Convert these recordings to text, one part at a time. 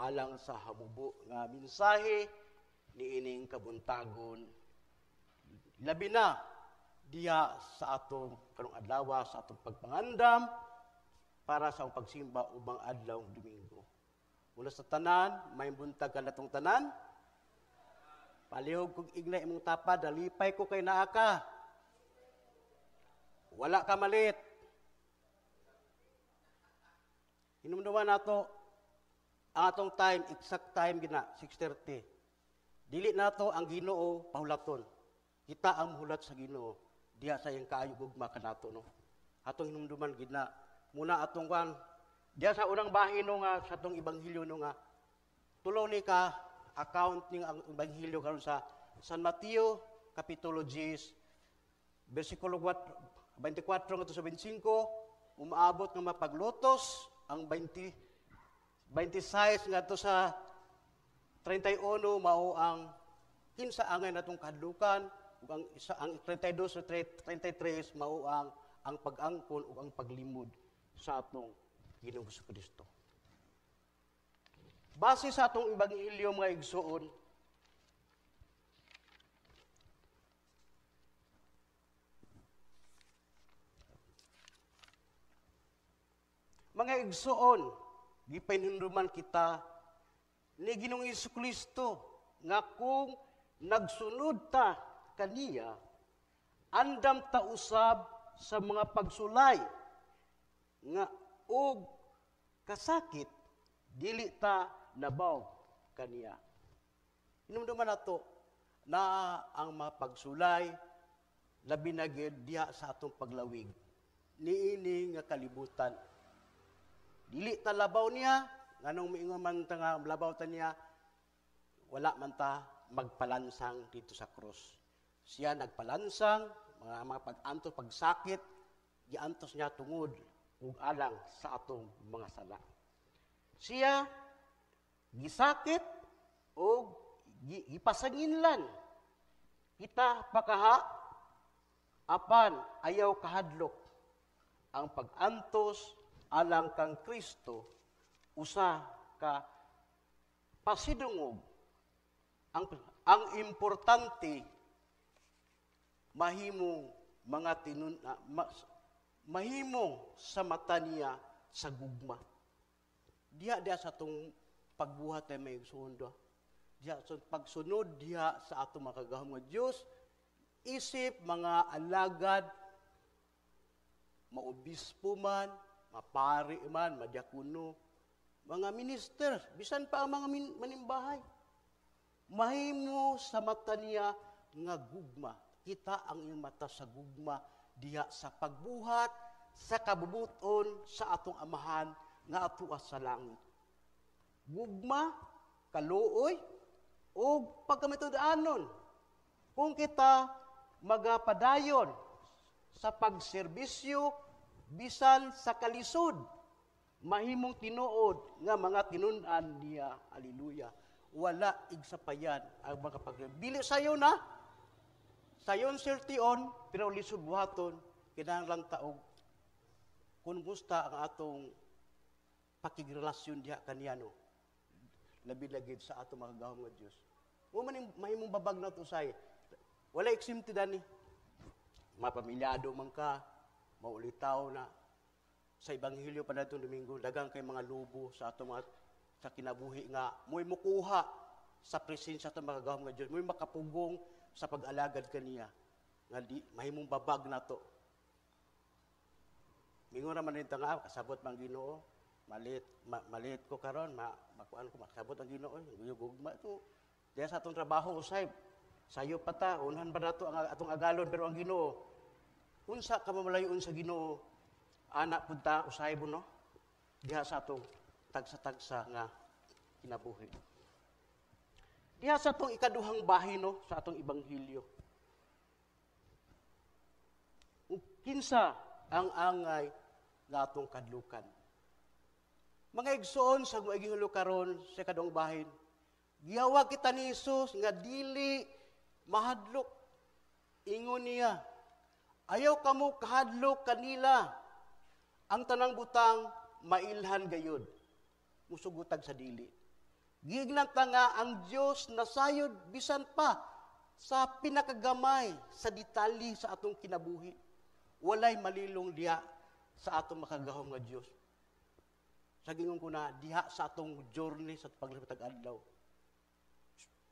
Alang sa hamubo nga mensahe niining kabuntagon, labi na diha sa atong karong adlaw, sa atong pagpangandam para sa atong pagsimba ubang adlaw Domingo. Mula sa tanan, may buntag ka natong tanan. Palihog kog ignay imong tapad, dalipay ko kay naa ka. Wala ka malit. Hinumduman nato ang atong time, exact time gina, 6:30. Dili nato ang Ginoo pahulaton. Kita ang muhulat sa Ginoo diha sa iyang kaayo gugma kanato, no. Atong hinumduman gina muna atong kwan diha sa unang bahin, no, nga sa atong ebanghelyo, no, nga tulo ni ka account ning ang ebanghelyo karon sa San Mateo kapitulo 10 bersikulo 24 ngadto sa 25, umaabot nga mapaglutos ang 26 ngadto sa 31, mao ang kinsa angay natong kahadlukan, ug ang isa, ang 32 sa 33, mao ang pag-angkon ug ang paglimod sa atong Ginoong Kristo. Base sa atong ebanghelyo, mga igsoon, mga igsoon, gipahinumduman kita ni Ginoong Jesucristo nga kung nagsunod ta kaniya, andam ta usab sa mga pagsulay nga og kasakit dili ta labaw kaniya. Hinumduman nato na ang mga pagsulay labi na gyud diha sa atong paglawig niini nga kalibutan. Dili ta labaw niya, nganong miingon man ta nga labaw ta niya, wala man ta magpalansang dito sa krus. Siya nagpalansang, mga pag-antos, pagsakit, giantos niya tungod ug alang sa atong mga sala. Siya gisakit o gipasanginlan. Kita pakaha, apan ayaw kahadlok ang pag-antos alang kang Kristo, usa ka pasidungog. Ang importante mahimong mga tinun, mahimong sa mata niya sa gugma. Diha diha sa atong pagbuhat ay may sundo. Diha sa pagsunod diha sa atong makagagahom nga Dios, isip mga alagad, maobispo man, mapari man, madiakono, mga minister, bisan pa ang mga manimbahay. Mahimo sa mata niya nga gugma. Kita ang iyong mata sa gugma diha sa pagbuhat sa kabubuton sa atong amahan nga atoa sa langit. Gugma, kaluoy, ug pagkamitud-anon. Kung kita magapadayon sa pagserbisyo bisan sa kalisod, mahimong tinuod nga mga tinun-an niya. Hallelujah. Wala igsapayan ang mga pag-. Dili sayo na, sayon siltion, pero lisod buhaton, kinahanglan taog kung gusta ang atong pakigrelasyon diha kaniya, no. Labi lagi sa atong makagagahom nga Dios. Mo man mahimong babag na to say. Wala exempted ani. Mapamilyado man ka, maulitaw na sa ebanghelyo pa natong Domingo, dagang kay mga lubo sa atong mga sa kinabuhi nga mo'y mukuha sa presensya atong makagagahom nga Dios, mo'y makapugong sa pag-alagad kaniya nga di mahimong babag nato. Mingon ra man ta nga kasabot man Ginoo, malit ko karon, makuan ko makasabot ang Ginoo, gugma to. Diya sa atong trabaho usay, sayo pa ta, unhan ba nato ang atong agalon, pero ang Ginoo, unsa ka mamalayon sa Ginoo, anak pud ta usay mo, no? Diha sa atong tagsa-tagsa nga kinabuhi. Diha sa atong ikaduhang bahin, no, sa atong ebanghelyo. Ug kinsa ang angay nga atong kadlukan? Mga igsoon sa maiging hulo karon sa ikaduhang bahin, gihawag kita ni Hesus nga dili mahadlok. Ingon niya, ayaw kamo kahadlok kanila. Ang tanang butang mailhan gayud. Musugutag sa dili. Giingnan ta nga ang Dios nasayod bisan pa sa pinakagamay sa detalye sa atong kinabuhi. Walay malilong diha sa atong makagagahom nga Dios. Sa gingon ko na diha sa atong journey sa paglipad adlaw.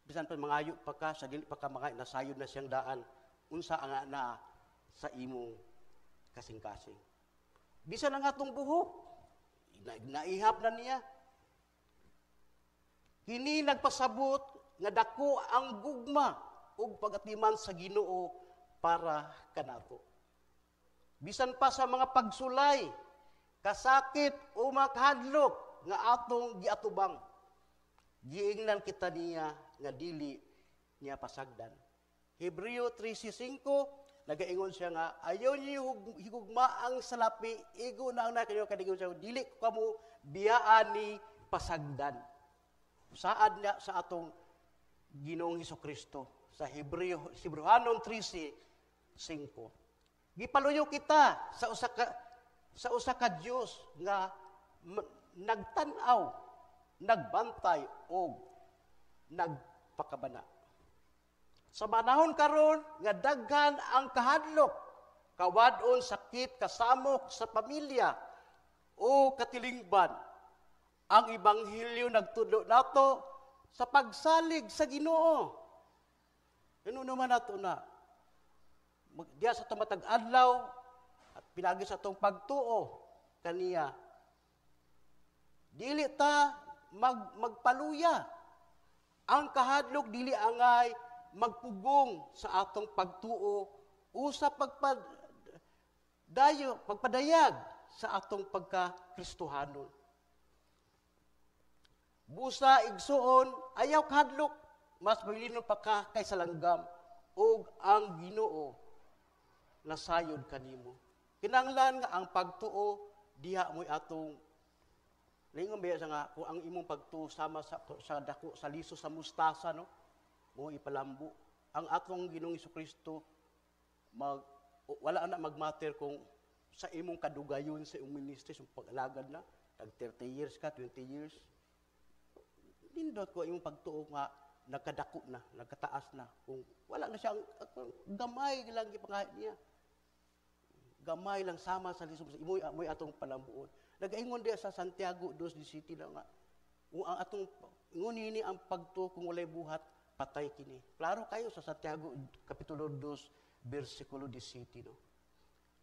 Bisan pa mangayo pa ka, sa dili pa ka mga nasayod na siyang daan, unsa ang na sa imong kasing-kasing. Bisan ang atong buhok, naihap na niya. Kini nagpasabot nga dako ang gugma ug pagatiman sa Ginoo para kanato. Bisan pa sa mga pagsulay, kasakit o makahadlok nga atong giatubang, giingnan kita niya nga dili niya pasagdan. Hebreo 13:5, nagaingon siya nga ayaw niyo higugma ang salapi, igo na ang nakinyo kadigon siya, dili kamo biyaan ni pasagdan. Saad niya sa atong Ginoong Hesukristo sa Hebreo, Hebreohanon 13:5. Gipaluyo kita sa usa ka Dios nga nagtan-aw, nagbantay og nagpakabana. Sa panahon karon nga daghan ang kahadlok, kawad-on, sakit, kasamok sa pamilya o katilingban, ang ebanghelyo nagtudlo nato sa pagsalig sa Ginoo. Ano naman nato na diya sa tumatag adlaw at pinagi sa atong pagtuo kaniya. Dili ta magpaluya. Ang kahadlok dili angay magpugong sa atong pagtuo o sa pagpadayag sa atong pagka-Kristohanon. Busa, igsuon, ayaw kahadlok, mas mabilinon pa ka kaysa langgam ug ang Ginoo nasayod kanimo. Kinahanglan nga ang pagtuo diha mo'y atong lingon ba sa nga kung ang imong pagtuo sama sa dako sa liso sa mustasa, no, mo ipalambo ang atong Ginoong Kristo. Wala na magmatter kung sa imong kadugayon sa imong ministry, sa pag-alagad na tag 30 years ka, 20 years, nindot ko imong pagtuo nga nagkadako na, nagkataas na. Kung wala na siya, gamay lang gipangayo niya, gamay lang sama sa liso imoy moy atong palambuon. Nagaingon diya sa Santiago 2:17 na nga kung ang atong ingon nini ang pagtuo, kung walay buhat, patay kini. Klaro kayo sa Santiago kapitulo 2 bersikulo 17, no,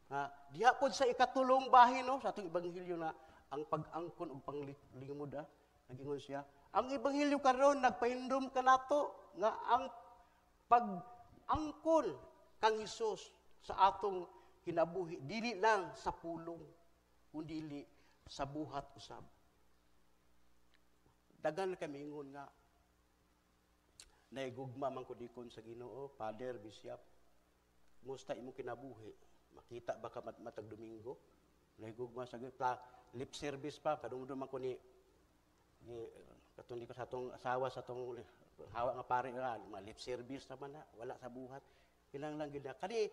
nga diha pod sa ikatulong bahin, no, sa atong ebanghelyo na ang pag-angkon ug panglimod. Nagingon siya, ang ebanghelyo karon nagpahindom kanato nga ang pag-angkon kang Hesus sa atong kinabuhi dili lang sa pulong kundi sa buhat usab. Daghan kami ingon nga naigugma man ko dikon sa Ginoo, Father, Bishop. Musta imong kinabuhi? Makita ba ka matag Domingo? Naigugma sa Ginoo, lip service pa. Kadungdong man ko ni katong ko sa atong asawa, sa atong hawa nga pare nga mga lip service naman na wala sa buhat. Kinahanglan gid na kani,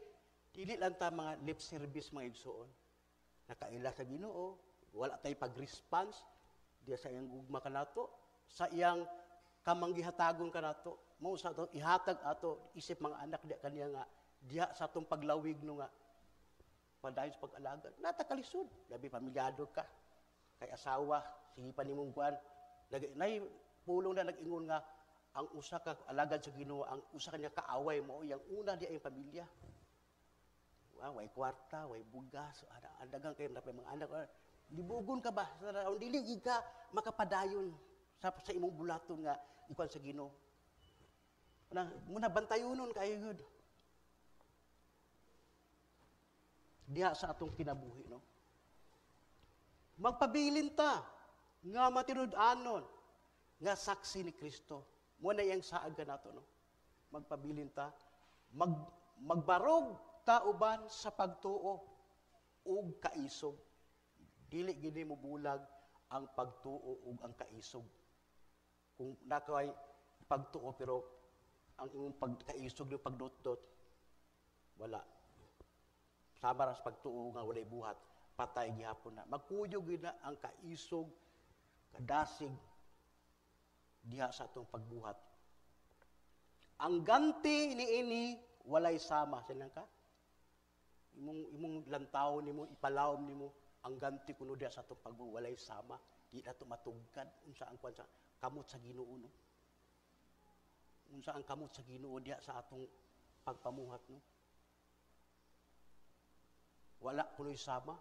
dili lang ta mga lip service, mga igsuon. Nakaila sa Ginoo, wala tay pag-response diya sa iyang gugma kanato, sa iyang kamanggihatagon kanato. Mao sa ato ihatag ato isip mga anak diya kaniya nga diha sa atong paglawig, no, nga padayon sa pag-alagad. Nata kalisod, labi pamilyado ka. Kay asawa, sige pa nimong kuan. Nay pulong na nag-ingon nga ang usa ka alagad sa Ginoo, ang usa kanya kaaway mo yang una diya ang pamilya. Wow, way kwarta, way bugas, ana daghang kayo na mga anak. Libugon ka ba? Sa dili gid ka makapadayon sa imong bulaton nga ikuan sa Ginoo. Na muna bantayonon kayo gyud diha sa atong kinabuhi, no. Magpabilin ta nga matinud-anon nga saksi ni Kristo. Mo na iyang saag nato, no. Magpabilin ta, magbarog ta uban sa pagtuo ug kaisog. Dili gini mo bulag ang pagtuo ug ang kaisog. Kung nakay pagtuo pero ang imong pagkaisog yung pagdot-dot, wala. Sama ra sa pagtuo nga walay buhat, patay gihapon na. Magkuyog gyud na ang kaisog, kadasig. diha sa atong pagbuhat. Ang ganti niini walay sama silang ka. Imong lantaw nimo, ipalawom nimo ang ganti kuno diha sa atong pagbuhat walay sama. Di nato matugkad unsa ang kwan sa kamot sa Ginoo, no. Unsa ang kamot sa Ginoo diha sa atong pagpamuhat, no. Wala kuno'y sama.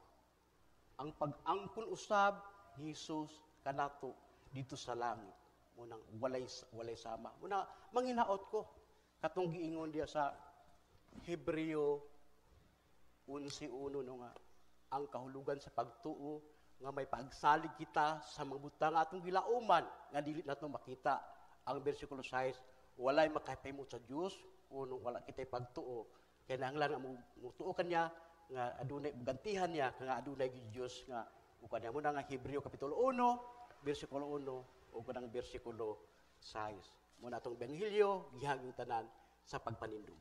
Ang pag-angkon usab ni Jesus kanato dito sa langit. Munang walay sama. Muna manginaot ko katong giingon diya sa Hebreo 11:1, no, nga ang kahulugan sa pagtuo nga may pagsalig kita sa mga butang atong gilauman nga dili nato makita. Ang bersikulo 6, walay makahimo sa Dios kung wala kita'y pagtuo. Kinahanglan nga mutuo kanya nga adunay gantihan niya nga adunay Dios nga ukan niya. Muna nga Hebreo kapitulo 1 bersikulo 1 ug kanang bersikulo 6. Muna atong ebanghelyo gihagong tanan sa pagpanindog.